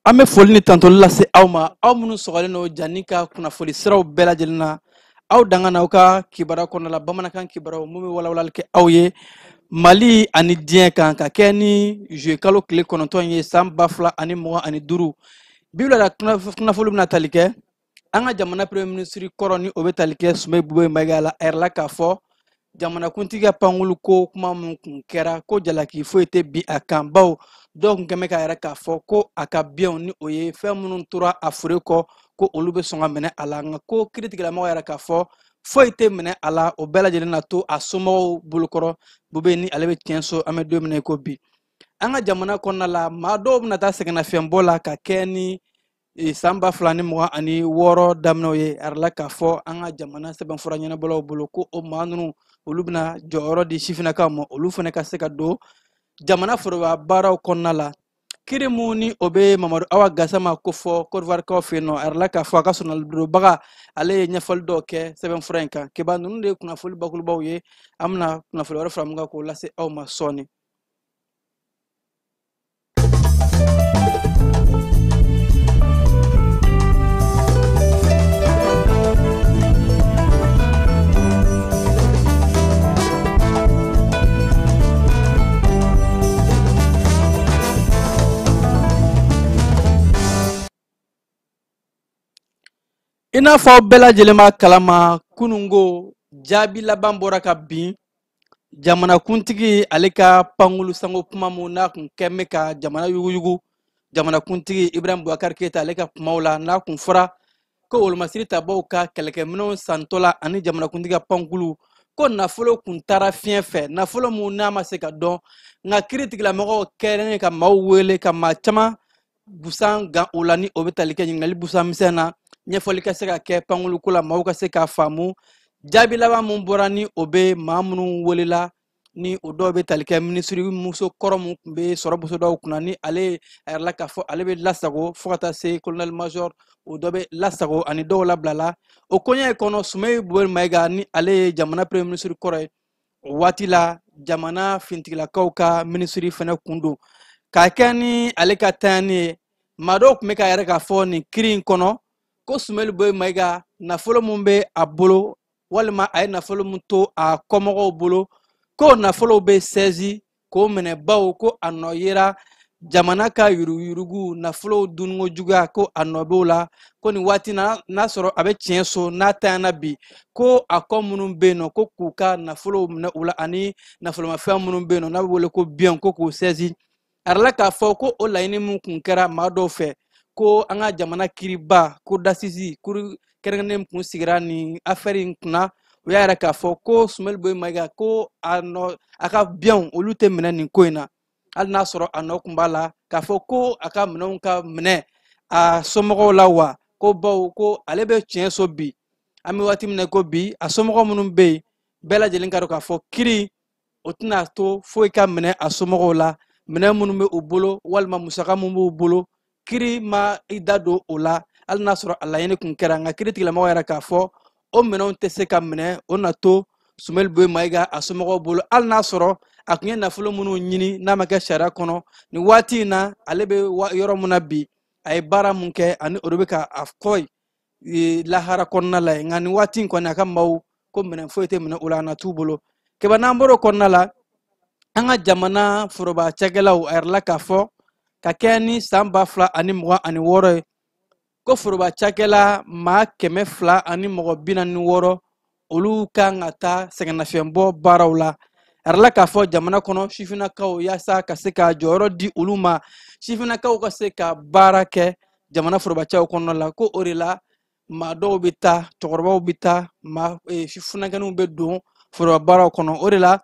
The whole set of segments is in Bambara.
An bɛ foli ni tantoli lase aw ma, aw minnu sɔgɔlen don Jani ka kunnafoni siraw bɛɛ lajɛlen na. Aw danga n'aw ka kibaruya kɔnɔna la, bamanankan kibaruyaw mun bɛ walawalali kɛ aw ye Mali ani diɲɛ kan, ka kɛ ni juillet kalo tile 9 ye san 2025. Bi wulada kunnafoni bɛna tali kɛ an ka jamana premier ministre kɔrɔ ni o bɛ tali kɛ Soumeylou Boubèye Maïga la. A yɛrɛ la k'a fɔ jamanakuntigi ka pankulu ko kuma mun kun kɛra ko jalaki foyi tɛ bi a kan, bawo dɔw kun kɛn bɛ k'a yɛrɛ k'a fɔ ko a ka biɲɛw ni o ye fɛn minnu tora a fure kɔ ko olu bɛ sɔn ka minɛ a la, nka ko kiiritigɛlamɔgɔ yɛrɛ k'a fɔ foyi tɛ minɛ a la, o bɛɛ lajɛlen na to a somɔgɔw bolokɔrɔ. Boubèye ni ale bɛ tiɲɛ so, an bɛ don min na i ko bi. An ka jamana kɔnɔna la, maa dɔw bɛna taa sɛgɛnnafiɲɛbɔ la ka kɛ ni san 2026 daminɛw ye. A yɛrɛ la k'a fɔ an ka jamana sɛbɛnfura ɲɛnabɔlaw bolo ko o maa ninnu olu bɛna jɔyɔrɔ di sifinnakaw ma, olu fana ka se ka don jamana foroba baaraw kɔnɔna la. Kiri mun ni o bɛ Mamadu Awa Gasama kofɔ Côte d'Ivoire kaw fɛ yen nɔ, a yɛrɛ la k'a fɔ a ka sɔrɔnalidonbaga ale ye ɲɛfɔli dɔw kɛ sɛbɛnfura in kan. Keba ninnu de ye kunnafoni bakurubaw ye, an bɛna kunnafoni wɛrɛ fara mun kan k'o lase aw ma sɔɔni. I n'a fɔ aw bɛɛ lajɛlen b'a kalama, kununko jaabi laban bɔra ka bin jamanakuntigi ale ka pankulu sango kuma mun n'a kun kɛn bɛ ka jamana yuguyugu. Jamanakuntigi Ibrahim Boubacar Keita ale ka kumaw la, n'a kun fɔra ko wolomasiri tabaw ka kɛlɛkɛminɛnw santɔ la ani jamanakuntigi ka pankulu ko nafolo kun taara fiɲɛ fɛ, nafolo mun n'a ma se ka dɔn, nka kiiritigɛlamɔgɔw kɛlen ka maaw wele ka maa caman busan gan o la ni o bɛ tali kɛ ɲininkali busan misɛn na, ɲɛfɔli ka se ka kɛ pankulu ko la, maaw ka se k'a faamu. Jaabi laban mun bɔra ni o bɛ maa minnu welela ni o dɔw bɛ tali kɛ minisiri muso kɔrɔ mun tun bɛ sɔrɔ muso dɔw kunna ni ale a yɛrɛ la k'a fɔ ale bɛ lasago fo ka taa se colonel major, o dɔ bɛ lasago ani dɔw labilala o koɲɛ kɔnɔ. Soumeylou Boubèye Maïga ni ale ye jamana premier ministre kɔrɔ ye, o waati la jamana fintigilakaw ka minisiri fɛnɛ kun don. K'a kɛ ni ale ka tanyani ye, maa dɔw tun bɛ k'a yɛrɛ k'a fɔ nin kiiri in kɔnɔ ko Soumeylou Boubèye Maïga nafolo mun bɛ a bolo walima a ye nafolo mun to a kɔmɔgɔw bolo ko nafolo bɛ sɛzi k'o minɛ, bawo ko a nɔ yera jamana ka yuruguyurugu nafolo dunko juguya ko a nɔ b'o la, ko nin waati na n'a sɔrɔ a bɛ tiɲɛ so n'a tanyana bi ko a kɔ minnu bɛ yen nɔ ko k'u ka nafolo minɛ u la ani nafolomafɛn minnu bɛ yen nɔ n'a bɛ wele ko biɲɛ ko k'u sɛzi. A yɛrɛ la k'a fɔ ko o laɲini min kun kɛra maa dɔw fɛ ko an ka jamana kiiriba cour d'assises cour kɛrɛnkɛrɛnnen kun sigira nin affaire in kunna, o y'a yɛrɛ k'a fɔ ko Soumeylou Boubèye Maïga ko a nɔ a ka biɲɛw olu tɛ minɛ nin ko in na, hali n'a sɔrɔ a nɔ kun b'a la k'a fɔ ko a ka minɛnw ka minɛ a somɔgɔw la wa, ko bawo ko ale bɛ tiɲɛ so bi, an bɛ waati min na ko bi a somɔgɔw minnu bɛ yen bɛɛ lajɛlen ka dɔn k'a fɔ kiiri o tɛna to foyi ka minɛ a somɔgɔw la, minɛn minnu bɛ u bolo walima musaka minnu b'u bolo kiiri ma i da don o la, hali n'a sɔrɔ a laɲini kun kɛra, nka kiiri tigilamɔgɔ yɛrɛ k'a fɔ o minɛnw tɛ se ka minɛ, o na to Soumeylou Boubèye Maïga a somɔgɔw bolo, hali n'a sɔrɔ a tun ye nafolo minnu ɲini n'a ma kɛ sariya kɔnɔ. Nin waati in na ale bɛ yɔrɔ mun na bi, a ye baara mun kɛ ani o de bɛ ka a kɔ ye lahara kɔnɔna la yen, nka nin waati in kɔni a ka maaw ko minɛn foyi tɛ minɛ o la, a na t'u bolo. Keba n'an bɔr'o kɔnɔna la, an ka jamana foroba cakɛlaw a yɛrɛ la k'a fɔ ka kɛ ni san 2026 ye ko foroba cakɛla maa kɛmɛ fila ani mɔgɔ bi naani ni wɔɔrɔ olu kan ka taa sɛgɛnnafiɲɛbɔ baaraw la. A yɛrɛ la k'a fɔ jamana kɔnɔ sifinnakaw yaasa ka se ka jɔyɔrɔ di olu ma, sifinnakaw ka se ka baara kɛ jamana forobacaw kɔnɔna la, ko o de la maa dɔw bɛ taa, cɛkɔrɔbaw bɛ taa, maa funankɛninw bɛ don foroba baaraw kɔnɔ. O de la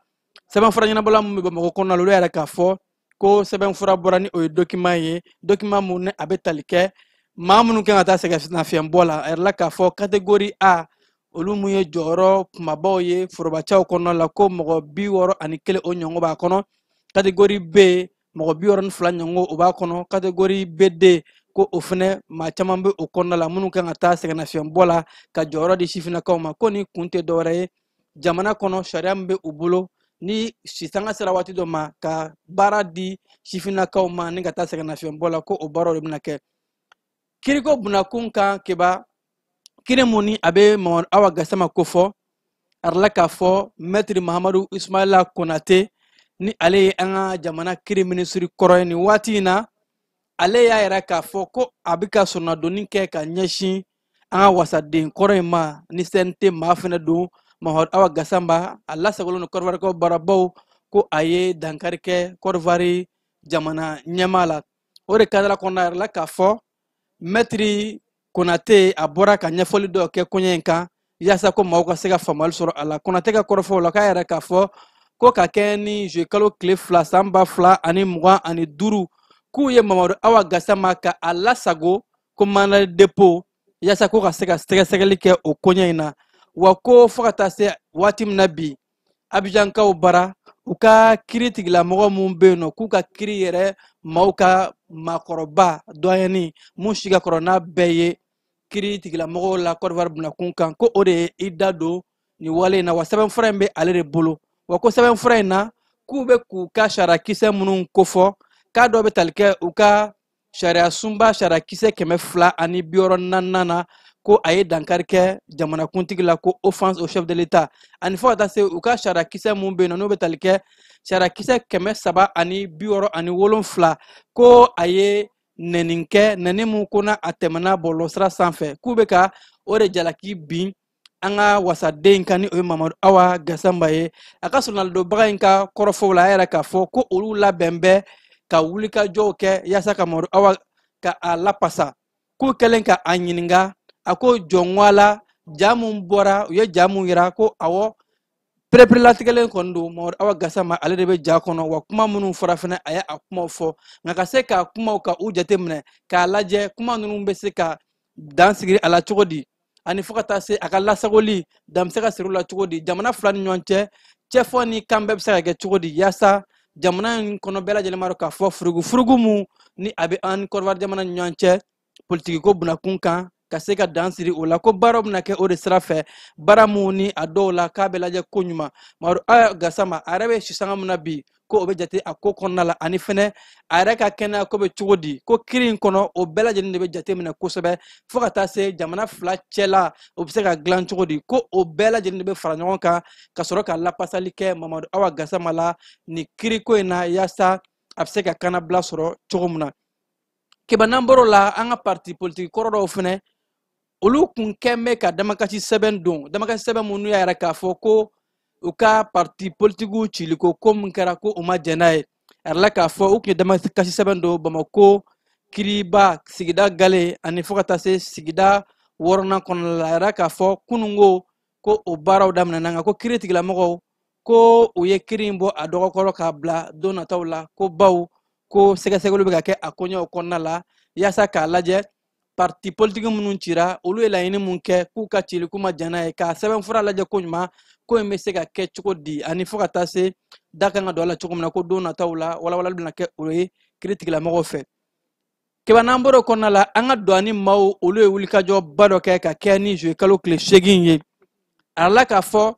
sɛbɛnfura ɲɛnabɔla min bɛ Bamakɔ kɔnɔna la, olu yɛrɛ k'a fɔ ko sɛbɛnfura bɔra ni o ye document ye, document mun ni a bɛ tali kɛ maa minnu kan ka taa sɛgɛnnafiɲɛbɔ la. A yɛrɛ la k'a fɔ catégorie A olu mun ye jɔyɔrɔ kumabaw ye forobacaw kɔnɔna la, ko mɔgɔ 61 o ɲɔgɔn b'a kɔnɔ, catégorie B mɔgɔ 62 ɲɔgɔn o b'a kɔnɔ, catégorie BD ko o fɛnɛ maa caman bɛ o kɔnɔna la minnu kan ka taa sɛgɛnnafiɲɛbɔ la ka jɔyɔrɔ di sifinnakaw ma. Ko nin kun tɛ dɔwɛrɛ ye, jamana kɔnɔ sariya min bɛ u bolo ni sisanga sera waati dɔ ma ka baara di sifinnakaw ma ni ka taa sɛgɛnnafiɲɛbɔ la, ko o baaraw de bɛna kɛ. Kiriko bunakun kan Keba, kiri mun ni a bɛ Mamadu Awa Gasama kofɔ, a yirala k'a fɔ Maître Mahamadu Ismaila Konate ni ale ye an ka jamana kiri minisiri kɔrɔ ye nin waati in na, ale y'a yira k'a fɔ ko a bɛ ka sɔrɔnadonni kɛ ka ɲɛsin an ka wasaden kɔrɔ in ma ni CNT maa fɛnɛ don Mamadu Awa Gasama. A lasagolen don Kɔdiwarikaw baarabaw ko a ye dankari kɛ Kɔdiwari jamana ɲɛmaa la. O de kadara kɔnɔna yɛrɛ la k'a fɔ Maître Konate a bɔra ka ɲɛfɔli dɔw kɛ koɲɛ in kan yaasa ko maaw ka se ka faamuyali sɔrɔ a la. Konate ka kɔrɔfɔw la, k'a yɛrɛ k'a fɔ ko ka kɛ ni juillet kalo tile 2 san 2025 k'u ye Mamadu Awa Gasama ka a lasago ko mandat de dépôt yaasa ko ka se ka sɛgɛsɛgɛli kɛ o koɲɛ in na. Wa ko fo ka taa se waati min na bi, Abijankaw bara u ka kiri tigilamɔgɔ mun bɛ yen nɔ k'u ka kiri yɛrɛ maaw ka maakɔrɔba doyenni mun si ka kɔrɔ n'a bɛɛ ye kiri tigilamɔgɔw la Kɔdiwari bunakun kan, ko o de ye i da don nin wale in na. Wa sɛbɛnfura in bɛ ale de bolo. Wa ko sɛbɛnfura in na k'u bɛ k'u ka sariyakisɛ minnu kofɔ, k'a dɔw bɛ tali kɛ u ka sariya sunba sariyakisɛ 264 na, ko a ye dankari kɛ jamanakuntigi la, ko offense au chef de l'État, ani fo ka taa se u ka sariyakisɛ mun bɛ yen nɔ n'o bɛ tali kɛ sariyakisɛ 367, ko a ye nɛni kɛ, nɛni mun ko n'a a tɛmɛna bɔlɔlɔsira sanfɛ, k'u bɛ ka o de jalaki bin an ka wasaden kan ni o ye Mamadu Awa Gasama ye. A ka sɔrɔnalidonbaga in ka kɔrɔfɔw la, a yɛrɛ k'a fɔ ko olu labɛn bɛ ka wulikajɔw kɛ yaasa ka Mamadu Awa ka a lapasa. K'u kɛlen ka a ɲininka, a ko jɔnwa la ja mun bɔra, u ye ja mun yira ko awɔ pereperelatigɛlen kɔni don, Mamadu Awa Gasama ale de bɛ ja kɔnɔ. Wa kuma minnu fɔra fɛnɛ, a ye a kumaw fɔ, nka ka se ka kumaw ka u jateminɛ k'a lajɛ kuma ninnu bɛ se ka dan sigi a la cogo di, ani fo ka taa se a ka lasagoli dan bɛ se ka siri u la cogo di, jamana fila ni ɲɔgɔn cɛ cɛfɔ ni kan bɛɛ bɛ se ka kɛ cogo di, yaasa jamana in kɔnɔ bɛɛ lajɛlen b'a dɔn k'a fɔ furugufurugu mun ni a bɛ an ni Kɔdiwari jamana ni ɲɔgɔn cɛ politiki ko bunakun kan, ka se ka dan siri o la. Ko baaraw bɛna kɛ o de sira fɛ, baara mun ni a dɔw la k'a bɛ lajɛ ko ɲuman. Mamadu Awa Gasama a yɛrɛ bɛ sisanga mun na bi, ko o bɛ jate a ko kɔnɔna la, ani fɛnɛ a yɛrɛ ka kɛnɛya ko bɛ cogo di, ko kiri in kɔnɔ o bɛɛ lajɛlen de bɛ jate minɛ kosɛbɛ, fo ka taa se jamana fila cɛla o bɛ se ka dilan cogo di, ko o bɛɛ lajɛlen de bɛ fara ɲɔgɔn kan ka sɔrɔ ka lapasali kɛ Mamadu Awa Gasama la nin kiriko in na, yaasa a bɛ se ka kannabila sɔrɔ cogo min na. Keba, n'an bɔr'o la, an ka parti politique kɔrɔ dɔw fɛnɛ, olu kun kɛn bɛ ka damakasi sɛbɛn don, damakasi sɛbɛn minnu y'a yira k'a fɔ ko u ka parti politikiw ciliko ko min kɛra ko u ma jɛn n'a ye. A yirala k'a fɔ u kun ye damakasi sɛbɛn don Bamako kiriba sigida gale ani fo ka taa se sigida 6nan kɔnɔna la. A yira k'a fɔ kununko ko o baaraw daminɛna, nka ko kiri tigilamɔgɔw ko u ye kiri in bɔ a dɔgɔkɔrɔ k'a bila don nataw la, ko baw ko sɛgɛsɛgɛliw bɛ ka kɛ a koɲɛw kɔnɔna la yaasa k'a lajɛ parti politique minnu cira, olu ye laɲini mun kɛ k'u ka cili k'u ma jɛn n'a ye, k'a sɛbɛnfura lajɛ ko ɲuman, ko in bɛ se ka kɛ cogo di, ani fo ka taa se da kan ka don a la cogo min na, ko don nataw la walawalali bɛna kɛ o ye kiri tigilamɔgɔw fɛ. Keba, n'an bɔra o kɔnɔna la, an ka douane maaw olu ye wulikajɔba dɔ kɛ ka kɛ ni juillet kalo tile 8 ye. A yirala k'a fɔ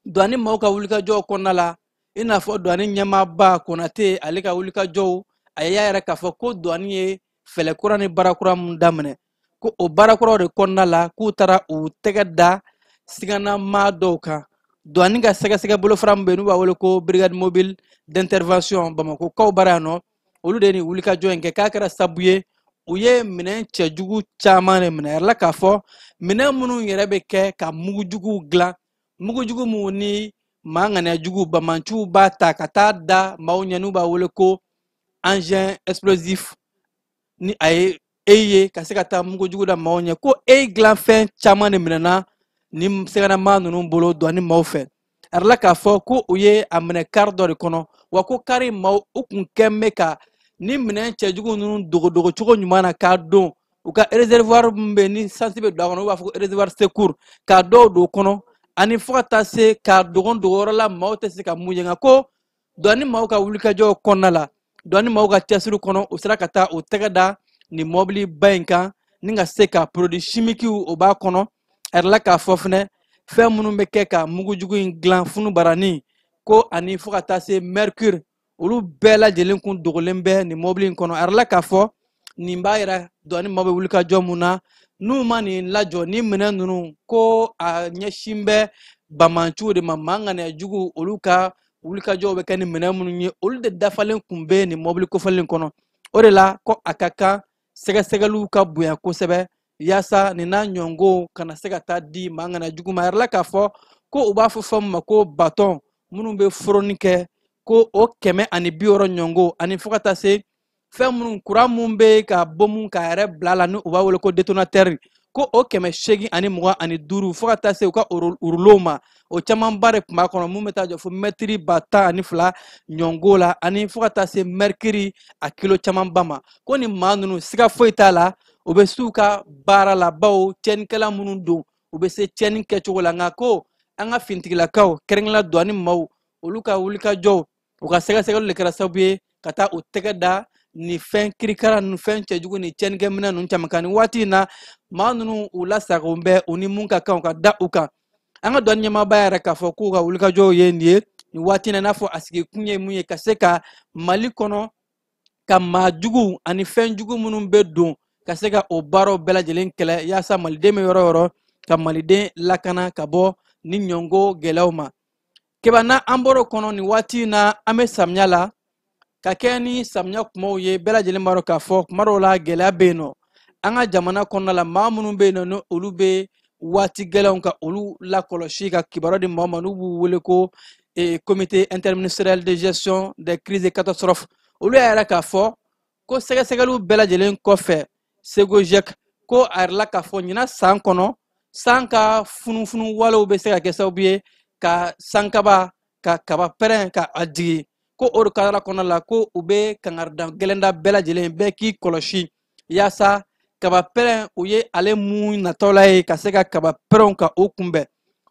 douane maaw ka wulikajɔw kɔnɔna la, i n'a fɔ douane ɲɛmaaba Konate ale ka wulikajɔw, a y'a yɛrɛ k'a fɔ ko douane ye fɛlɛ kura ni baara kura mun daminɛ, ko o baara kuraw de kɔnɔna la k'u taara u tɛgɛ da siganamaa dɔw kan. Douane ka sɛgɛsɛgɛ bolofara min bɛ yen n'u b'a wele ko brigade mobile d'intervention Bamakɔkaw bara yan nɔ, olu de ye nin wulikajɔ in kɛ, k'a kɛra sabu ye u ye minɛn cɛjugu caman de minɛ. A yirala k'a fɔ minɛn minnu yɛrɛ bɛ kɛ ka mugujuguw dilan, mugujugu minnu ni maa ŋaniyajugu bamanciw b'a ta ka taa da maaw ɲɛ n'u b'a wele ko engin explosif, ni a ye e ye ka se ka taa mugujugu da maaw ɲɛ, ko e dilanfɛn caman de minɛna ni sɛgɛnnamaa ninnu bolo douane maaw fɛ. A yirala k'a fɔ ko u ye a minɛ kari dɔ de kɔnɔ, wa ko kari maaw u kun kɛn bɛ ka ni minɛn cɛjugu ninnu dogodogo cogo ɲuman na k'a don u ka réservoir min bɛ yen ni sansi bɛ don a kɔnɔ, u b'a fɔ ko réservoir secours, k'a dɔw don o kɔnɔ, ani fo ka taa se k'a dogo dogoyɔrɔ la maaw tɛ se ka mun ye. Nka ko douane maaw ka wulikajɔw kɔnɔna la, douane maaw ka cɛsiri kɔnɔ, u sera ka taa u tɛgɛ da nin mɔbiliba in kan ni ka se ka produit chimique o b'a kɔnɔ. A yirala k'a fɔ fɛnɛ fɛn minnu bɛ kɛ ka mugujugu in dilan, funubaranin ko ani fo ka taa se mercure, olu bɛɛ lajɛlen kun dogolen bɛ nin mɔbili in kɔnɔ. A yirala k'a fɔ Nin b'a yira douane maaw bɛ wulikajɔ mun na, n'u ma nin lajɔ, ni minɛn ninnu ko a ɲɛsin bɛ bamanciw de ma, maa ŋaniya jugu, olu ka wulikajɔw bɛ kɛ ni minɛn minnu ye, olu de dafalen kun bɛ nin mɔbili kofɔlen kɔnɔ. O de la ko a ka kan sɛgɛsɛgɛliw ka bonya kosɛbɛ yaasa nin n'a ɲɔngo kana se ka taa di maa ŋaniya jugu ma. A yɛrɛ la k'a fɔ ko u b'a fɔ fɛn min ma ko baton minnu bɛ foroni kɛ, ko o 160 ɲɔngo, ani fo ka taa se fɛn minnu kuran mun bɛ ka bɔ mun k'a yɛrɛ bila la, ni u b'a wele ko détonateur, ko o 825, fo ka taa se u ka urulow ma, o camanba de tun b'a kɔnɔ, mun bɛ taa jɔ fo mɛtiri 12,000 ɲɔngo la, ani fo ka taa se mercure a kilo camanba ma. Ko nin maa ninnu siga foyi t'a la, u bɛ s'u ka baara la, bawo tiɲɛnikɛla minnu don, u bɛ se tiɲɛni kɛcogo la. Nka ko an ka finitigilakaw, kɛrɛnkɛrɛnnenya douane maaw, olu ka wulikajɔw, u ka sɛgɛsɛgɛliw de kɛra sababu ye ka taa u tɛgɛ da nin fɛn kirikara ninnu, fɛn cɛjugu ni tiɲɛnikɛminɛ ninnu caman kan. Nin waati in na, maa ninnu u lasagon bɛ, u ni mun ka kan, u ka da u kan. An ka douane ɲɛmaaba yɛrɛ k'a fɔ k'u ka wulikajɔw ye nin ye nin waati in na, i n'a fɔ a sigikun ye mun ye, ka se ka Mali kɔnɔ ka maa jugu ani fɛn jugu minnu bɛ don, ka se ka o baaraw bɛɛ lajɛlen kɛlɛ, yaasa maliden bɛ yɔrɔ o yɔrɔ ka maliden lakana ka bɔ ni ɲɔngo gɛlɛyaw ma. Keba, n'an bɔr'o kɔnɔ, nin waati in na an bɛ samiya la, ka kɛ ni samiya kumaw ye, bɛɛ lajɛlen b'a dɔn k'a fɔ kuma dɔw la gɛlɛya bɛ yen nɔ an ka jamana kɔnɔna la. Maa minnu bɛ yen nɔ, ni olu bɛ waati gɛlɛnw ka olu lakɔlɔsi ka kibaruya di maaw ma, n'u b'u wele ko comité interministériel de gestion des crises et catastrophes, olu y'a yira k'a fɔ ko sɛgɛsɛgɛliw bɛɛ lajɛlen kɔfɛ, CEGOGEC ko a yɛrɛ la k'a fɔ ɲinan san kɔnɔ, san ka funufunu walew bɛ se ka kɛ sababu ye ka sankaba ka kaba pɛrɛn ka a jigin. Ko o de kadara kɔnɔna la, ko u bɛ kangarida gɛlɛn da bɛɛ lajɛlen, bɛɛ k'i kɔlɔsi yaasa kaba pɛrɛn u ye ale mun natɔla ye ka se ka kaba pɛrɛnw ka o kunbɛn.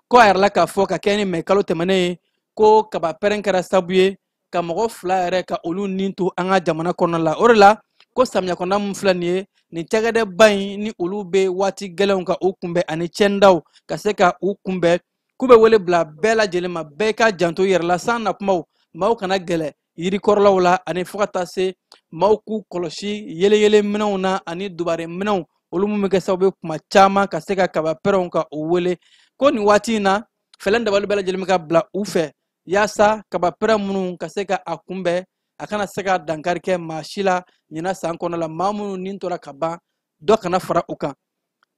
Ko a yɛrɛ la k'a fɔ ka kɛ ni mɛ kalo tɛmɛnen ye, ko kaba pɛrɛn kɛra sababu ye ka mɔgɔ 2 yɛrɛ ka olu nin to an ka jamana kɔnɔna la. O de la ko samiya kɔnɔna mun filɛ nin ye, nin cakɛdaba in ni olu bɛ waati gɛlɛnw ka u kunbɛn ani tiɲɛnidaw ka se ka u kunbɛn, k'u bɛ wele bila bɛɛ lajɛlen ma, bɛɛ ka janto i yɛrɛ la. San na kumaw, maaw kana gɛlɛ yirikɔrɔlaw la, ani fo ka taa se maaw k'u kɔlɔsi yeleyele minɛnw na ani dubare minɛnw, olu mun bɛ kɛ sababu ye kuma caman ka se ka kaba pɛrɛnw ka u wele. Ko nin waati in na, fɛɛrɛ dabali bɛɛ lajɛlen bɛ ka bila u fɛ yaasa kaba pɛrɛn minnu ka se ka a kunbɛn, a kana se ka dankari kɛ maa si la ɲinan san kɔnɔ la, maa minnu nin tora ka ban, dɔ kana fara u kan.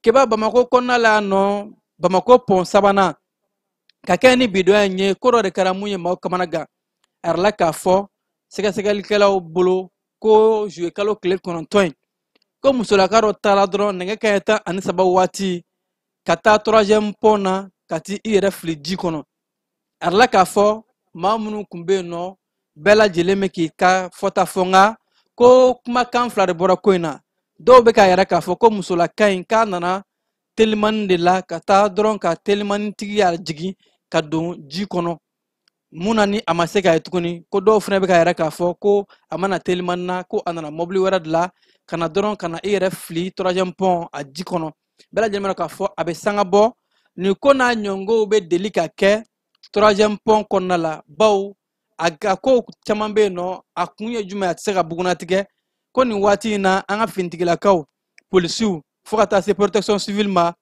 Keba, Bamakɔ kɔnɔna la yan nɔ, Bamakɔ pɔn sabanan, ka kɛ ni bidɔnya in ye, ko dɔ de kɛra mun ye maaw kamana gan. A yɛrɛ la k'a fɔ sɛgɛsɛgɛlikɛlaw bolo ko juillet kalo tile 9 in, ko musolaka dɔ taara dɔrɔn nɛgɛ kanɲɛ 13 waati ka taa troisième pont na ka t'i i yɛrɛ fili ji kɔnɔ. A yɛrɛ la k'a fɔ maa minnu kun bɛ yen nɔ, bɛɛ lajɛlen bɛ k'i ka fɔta fɔ, nka ko kumakan fila de bɔra ko in na. Dɔw bɛ k'a yɛrɛ k'a fɔ ko musolaka in k'a nana telimani de la ka taa dɔrɔn ka telimanitigi y'a jigin ka don ji kɔnɔ, mun na ni a ma se k'a ye tuguni. Ko dɔw fana bɛ k'a yɛrɛ k'a fɔ ko a ma na telimani na, ko a nana mɔbili wɛrɛ de la ka na dɔrɔn ka na i yɛrɛ fili troisième pont a ji kɔnɔ. Bɛɛ lajɛlen b'a dɔn k'a fɔ a bɛ sanga bɔ nin ko n'a ɲɔngow bɛ deli ka kɛ troisième pont kɔnɔna la, bawo a ka ko caman bɛ yen nɔ, a kun ye jumɛn ye, a tɛ se ka bugunnatigɛ. Ko nin waati in na, an ka finitigilakaw, polisiw, fo ka taa se protection civile ma,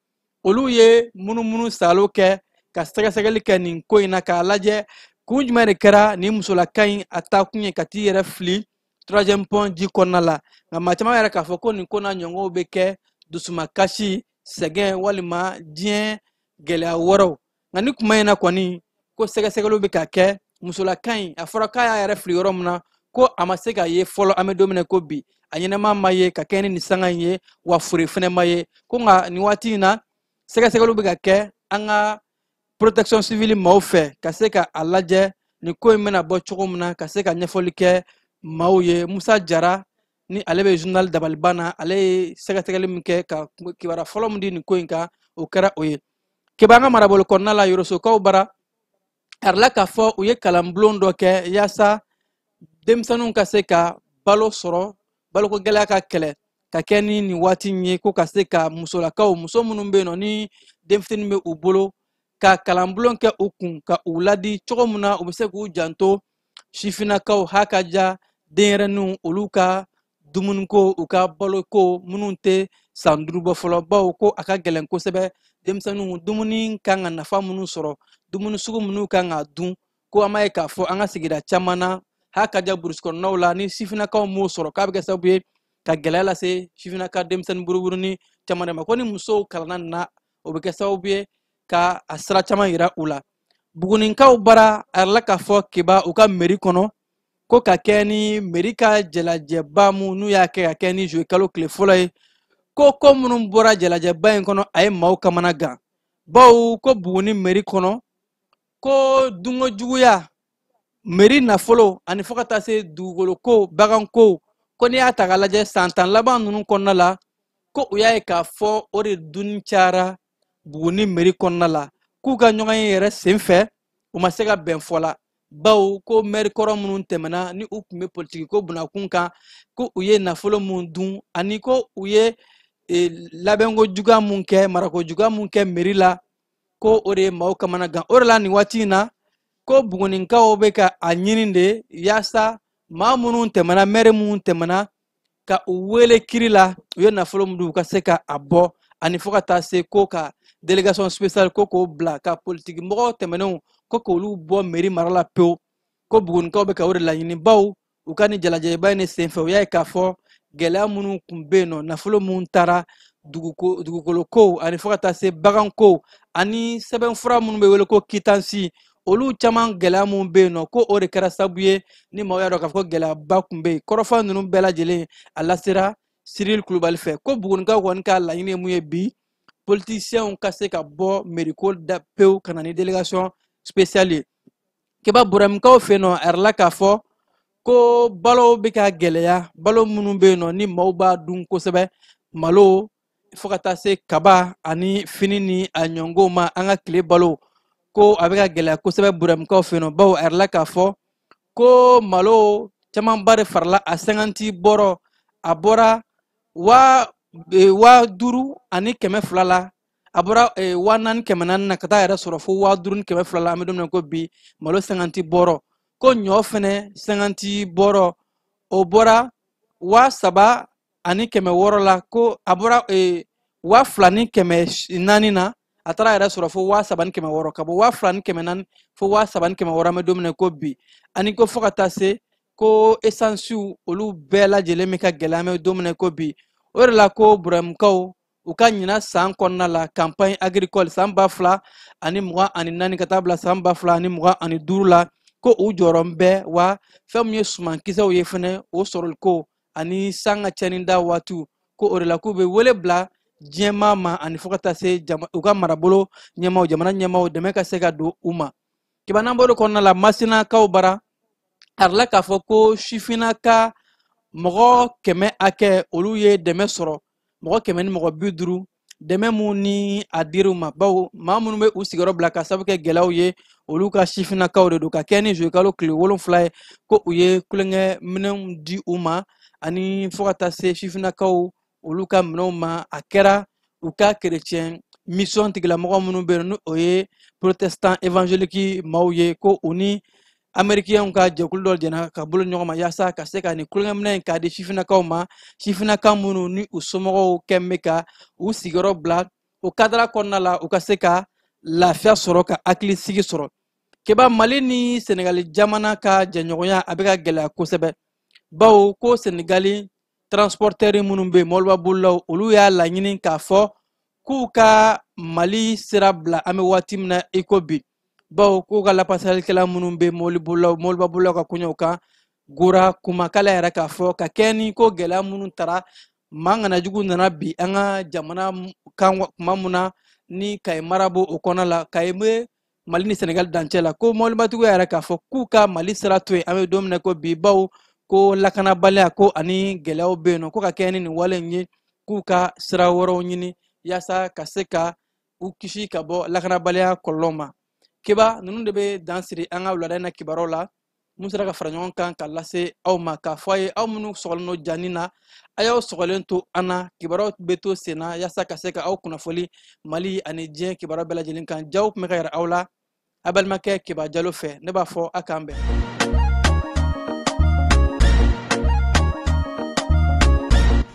olu ye munumunu salo kɛ ka sɛgɛsɛgɛli kɛ nin ko in na k'a lajɛ kun jumɛn de kɛra nin musolaka in a taa kun ye ka t'i yɛrɛ fili troisième pont ji kɔnɔna la. Nka maa caman yɛrɛ k'a fɔ ko nin ko n'a ɲɔgɔnw bɛ kɛ dusumakasi, sɛgɛn walima diɲɛ gɛlɛya wɛrɛw. Nka ni kuma in na kɔni, ko sɛgɛsɛgɛliw bɛ ka kɛ. Musolaka in a fɔra k'a y'a yɛrɛ fili yɔrɔ min na, ko a ma se ka ye fɔlɔ, an bɛ don min na ko bi, a ɲɛnama ma ye ka kɛ ni nin sanga in ye, wa fure fɛnɛ ma ye. Ko nka nin waati in na, sɛgɛsɛgɛliw bɛ ka kɛ an ka protection civile maaw fɛ ka se ka a lajɛ nin ko in bɛna bɔ cogo min na, ka se ka ɲɛfɔli kɛ maaw ye. Musa Jara ni ale bɛ journal Dabaliban na, ale ye sɛgɛsɛgɛli min kɛ ka kibaruya fɔlɔ min di nin ko in kan, o kɛra o ye. Keba, an ka marabolo kɔnɔna la, Yorosokaw bara, a yirala k'a fɔ u ye kalanbulon dɔ kɛ yaasa denmisɛnninw ka se ka balo sɔrɔ, baloko gɛlɛya ka kɛlɛ ka kɛ ni nin waati in ye, ko ka se ka musolakaw, muso minnu bɛ yen nɔ ni den fitinin bɛ u bolo, ka kalanbulon kɛ u kun ka u ladi cogo min na u bɛ se k'u janto sifinnakaw hakaja denyɛrɛninw olu ka dumuniko, u ka baloko minnu tɛ san 5 bɔ fɔlɔ, bawo ko a ka gɛlɛn kosɛbɛ denmisɛnninw dumuni kan ka nafa minnu sɔrɔ, dumuni sugu minnu kan ka dun, ko an b'a ye k'a fɔ an ka sigida caman na h'a ka ja burusi kɔnɔnaw la ni sifinnakaw m'o sɔrɔ k'a bɛ kɛ sababu ye ka gɛlɛya lase sifinnaka denmisɛnnin buruburunin caman de ma. Ko ni musow kalanna nin na, o bɛ kɛ sababu ye ka a sira caman yira u la. Buguninkaw bara a yɛrɛ la k'a fɔ Keba u ka mairie kɔnɔ ko ka kɛ ni mairie ka jalajɛba mun n'u y'a kɛ ka kɛ ni juillet kalo tile fɔlɔ ye, ko ko minnu bɔra jalajɛba in kɔnɔ a ye maaw kamana gan, bawo ko Buguni mairie kɔnɔ ko dunko juguya, mairie nafolo ani fo ka taa se dugukolo ko, baganko, ko n'i y'a ta k'a lajɛ san 10 laban ninnu kɔnɔna la, ko u y'a ye k'a fɔ o de dunni cayara Buguni mairie kɔnɔna la, k'u ka ɲɔgɔn ye yɛrɛ senfɛ u ma se ka bɛn fɔ la, bawo ko maire kɔrɔ minnu tɛmɛna ni u tun bɛ politiki ko bunakun kan, ko u ye nafolo mun dun ani ko u ye labɛnko juguya mun kɛ, marako juguya mun kɛ mairie la, ko o de ye maaw kamana gan. O de la nin waati in na ko Buguninkaw bɛ ka a ɲini de yaasa maa minnu tɛmɛna, maire minnu tɛmɛna, ka u wele kiri la, u ye nafolo min dun u ka se ka a bɔ, ani fo ka taa se ko ka délégation spéciale ko k'o bila ka politiki mɔgɔw tɛmɛnenw ko k'olu bɔ mairie mara la pewu. Ko Bugunikaw bɛ ka o de laɲini, bawo u ka nin jalajɛba in de senfɛ u y'a ye k'a fɔ gɛlɛya minnu tun bɛ yen nɔ, nafolo minnu taara, dugukolo kow ani fo ka taa se bagan kow ani sɛbɛnfura minnu bɛ wele ko kitansi, olu caman gɛlɛya minnu bɛ yen nɔ, ko o de kɛra sababu ye ni maaw y'a dɔn k'a fɔ ko gɛlɛyaba tun bɛ yen. Kɔrɔfɔ ninnu bɛɛ lajɛlen a lasera Cyril Kulubali fɛ. Ko Bugunikaw kɔni ka laɲini ye mun ye bi, politiciens ka se ka bɔ mairie ko da pewu ka na ni délégation spéciale ye. Keba Burɛmukaw fɛ yen nɔ, a yɛrɛ la k'a fɔ ko balo bɛ ka gɛlɛya, balo minnu bɛ yen nɔ ni maaw b'a dun kosɛbɛ, malo fo ka taa se kaba ani fini ni a ɲɔngow ma, an ka tile balo ko a bɛ ka gɛlɛya kosɛbɛ Burɛmukaw fɛ yen nɔ, bawo a yɛrɛ la k'a fɔ ko malo camanba de farala a 50 bɔrɔ, a bɔra 5200 la, a bɔra 4400 na ka taa yɛrɛ sɔrɔ fo 5200 la. An bɛ don min na ko bi malo 50 bɔrɔ, ko ɲɔ fɛnɛ 50 bɔrɔ, o bɔra 3600 la, ko a bɔra 2400 na, a taara yɛrɛ sɔrɔ fo 3600, ka bɔ 2400 fo 3600 an bɛ don min na ko bi. Ani ko fo ka taa se ko esansiw olu bɛɛ lajɛlen bɛ ka gɛlɛya an bɛ don min na ko bi. O de la ko Burɛmukaw u ka ɲina san kɔnɔna la campagne agricole san 2024 ka taa bila san 2025 la, ko u jɔyɔrɔ bɛ wa fɛn min ye sumankisɛw ye fɛnɛ o sɔrɔliko ani san ka cɛnni da waatiw, ko o de la k'u bɛ wele bila diɲɛmaa ma ani fo ka taa se u ka marabolo ɲɛmaaw, jamana ɲɛmaaw dɛmɛ ka se ka don u ma. Kiba n'an bɔr'o kɔnɔna la, Masinakaw bara a yirala k'a fɔ ko sifinnaka mɔgɔ 100 hakɛ olu ye dɛmɛ sɔrɔ, mɔgɔ 100 ni mɔgɔ 50, dɛmɛ mun ni a dir'u ma, bawo maa minnu bɛ u sigiyɔrɔ bila ka sababu kɛ gɛlɛyaw ye, olu ka sifinnakaw de don, ka kɛ ni juillet kalo tile 7 ye ko u ye kulonkɛ minɛnw di u ma ani fo ka taa se sifinnakaw olu ka minɛnw ma. A kɛra u ka chrétien mission tigilamɔgɔ minnu bɛ yen, ni o ye protestant évangélique maaw ye, ko u ni américains ka jɛkulu dɔ jɛna ka bolo ɲɔgɔn ma yaasa ka se ka nin kulonkɛminɛ in k'a di sifinnakaw ma, sifinnaka minnu ni u somɔgɔw kɛn bɛ ka u sigiyɔrɔ bila o kadara kɔnɔna la, u ka se ka lafiya sɔrɔ, ka hakilisigi sɔrɔ. Keba, Mali ni Senegali jamana ka jɛɲɔgɔnya a bɛ ka gɛlɛya kosɛbɛ, bawo ko Senegali transporteur minnu bɛ yen, mɔbiliba bolilaw, olu y'a laɲini k'a fɔ k'u ka Mali sira bila an bɛ waati min na i ko bi, bawo k'u ka lapasalikɛla minnu bɛ mɔbiliba bolilaw ka koɲɛw kan, Gora kuma k'ale yɛrɛ k'a fɔ ka kɛ ni ko gɛlɛya minnu tara, maa ŋanajugu nana bi an ka jamana kan kuma mun na ni Kayi mara b'o o kɔnɔ la, Kayi bɛ Mali ni Senegali dancɛ la, ko mɔbilibatigiw yɛrɛ k'a fɔ k'u ka Mali sira to yen an bɛ don min na ko bi, bawo ko lakanabaliya ko ani gɛlɛyaw bɛ yen nɔ, ko ka kɛ ni nin wale in ye k'u ka sira wɛrɛw ɲini yaasa ka se ka u kisi ka bɔ lakanabaliya kɔlɔlɔ ma. Keba, ninnu de bɛ dan siri an ka wulada in na kibaruyaw la mun sera ka fara ɲɔgɔn kan ka lase aw ma, k'a fɔ a ye aw minnu sɔgɔlen don jani na, a y'aw sɔgɔlen to an na, kibaruyaw bɛ to sen na yaasa ka se ka aw kunnafoli Mali ani diɲɛ kibaruya bɛɛ lajɛlen kan. Jaw tun bɛ ka yɛrɛ aw la a balimakɛ Keba Jalo fɛ, ne b'a fɔ a k'an bɛn.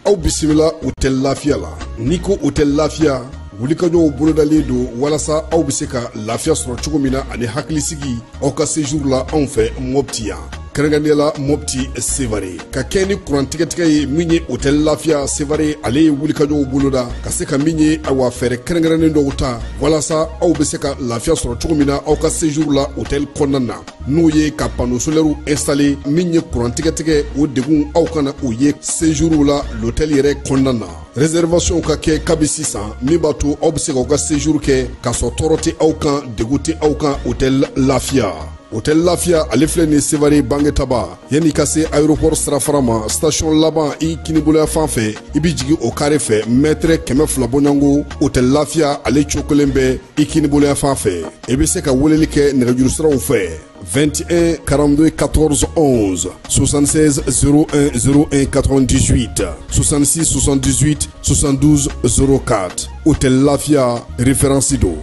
Aw bisimila Hôtel Lafiya la. N'i ko Hôtel Lafiya, wulikajɔw bolodalen don walasa aw bɛ se ka lafiya sɔrɔ cogo min na ani hakilisigi aw ka séjour la anw fɛ Mopti yan, kɛrɛnkɛrɛnnenya la Mopti Sevare. Ka kɛ ni kuran tigɛtigɛ ye min ye, Hôtel Lafiya Sevare ale ye wulikajɔw boloda ka se ka min ye, awa, fɛɛrɛ kɛrɛnkɛrɛnnen dɔw ta walasa aw bɛ se ka lafiya sɔrɔ cogo min na aw ka séjour la hôtel kɔnɔna na, n'o ye ka panneau solaire installé. Min ye kuran tigɛtigɛ, o degun aw kana o ye séjour la l'hôtel yɛrɛ kɔnɔna na. Réservation ka kɛ kabi sisan, min b'a to aw bɛ se k'aw ka séjour kɛ k'a sɔrɔ tɔɔrɔ tɛ aw kan, degun tɛ aw kan. Hôtel Lafiya, Hôtel Lafiya ale filɛ nin Sevare Bangetaba, yanni ka se aéroport sirafara ma, station laban i kiniboloya fan fɛ, i bɛ jigin o carré fɛ, mètre 200 bɔɲɔgɔnko, Hôtel Lafiya ale cokolen bɛ i kiniboloya fan fɛ. I bɛ se ka weleli kɛ nɛgɛjuru siraw fɛ: 21 42 14 11, 76 01 01 98, 66 78 72 04. Hôtel Lafia, référence do.